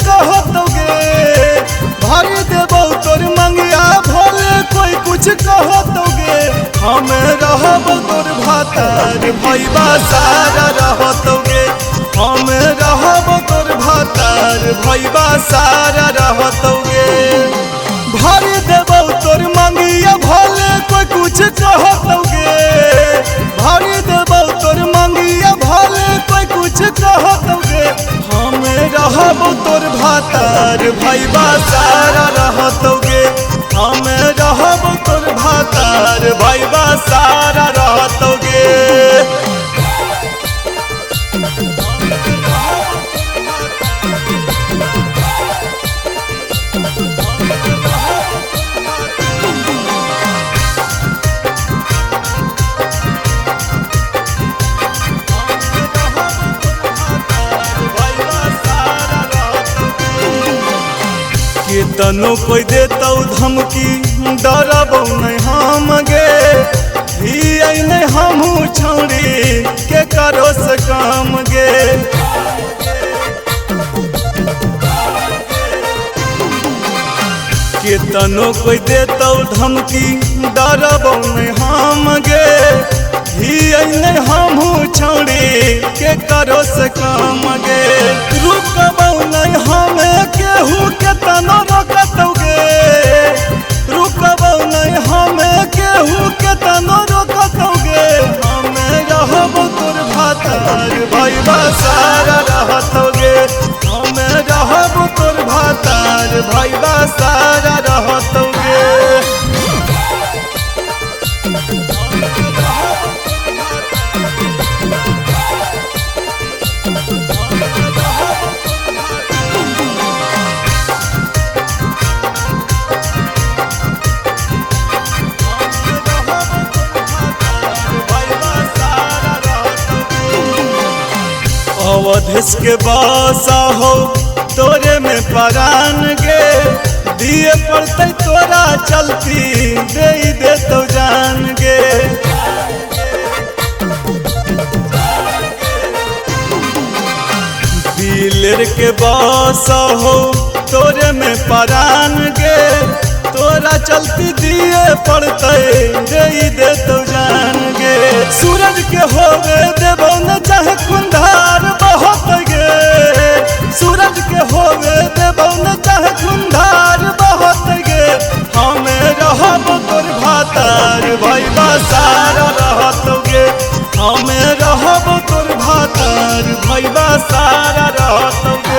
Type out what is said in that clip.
कहतोगे, भर देबौ तोर मंगिया भले कोई कुछ कहतोगे। हम रहब तोर भातार भैबा सारा रहतोगे, हम रहब तोर भातार भैबा सारा रहतोगे। भर देबौ तोर मंगिया भले कोई कुछ कहतोगे, भर देबौ तोर मंगिया भले कोई कुछ कहतोगे। हम रहब तोर भातार भैबा सारा रहतोगे, हम रहब तोर भातार भैबा सारा रहतोगे। केतनो कोई देतौ धमकी डरबौ नहीं हम गे, हियै नहीं हमहूँ छौड़ी के करो से काम गे। केतनो कोई देतौ धमकी डरबौ नहीं हम गे, हियै नहीं हमहूँ छौड़ी के करो से काम गे। रुकबौ नहीं हमें केहू केतनो रोकतौगे, रुकबौ नहीं हमें केहू केतनो रोकतौगे। हमें रहब तोर भातार भैबा सारा रहतौगे, हमें रहब तोर भातार भैबा सारा रहतौगे। अवधेश के बासा हो तोरे में परान गे, दिए पड़ते तोरा चलती दे दे तो जान गे। दिलेर के बासा हो तोरे में परान गे, तोरा चलती दिए पड़ते दे दे तो जान गे। सूरज के होवे देबो न चाहे कुंधार बहुत गे, सूरज के होवे देबो न चाहे कुंधार बहुत गे। हमें रहब तोर भातार भैबा सारा रहतोगे, हमें रहब तोर भातार भैबा सारा रहतोगे।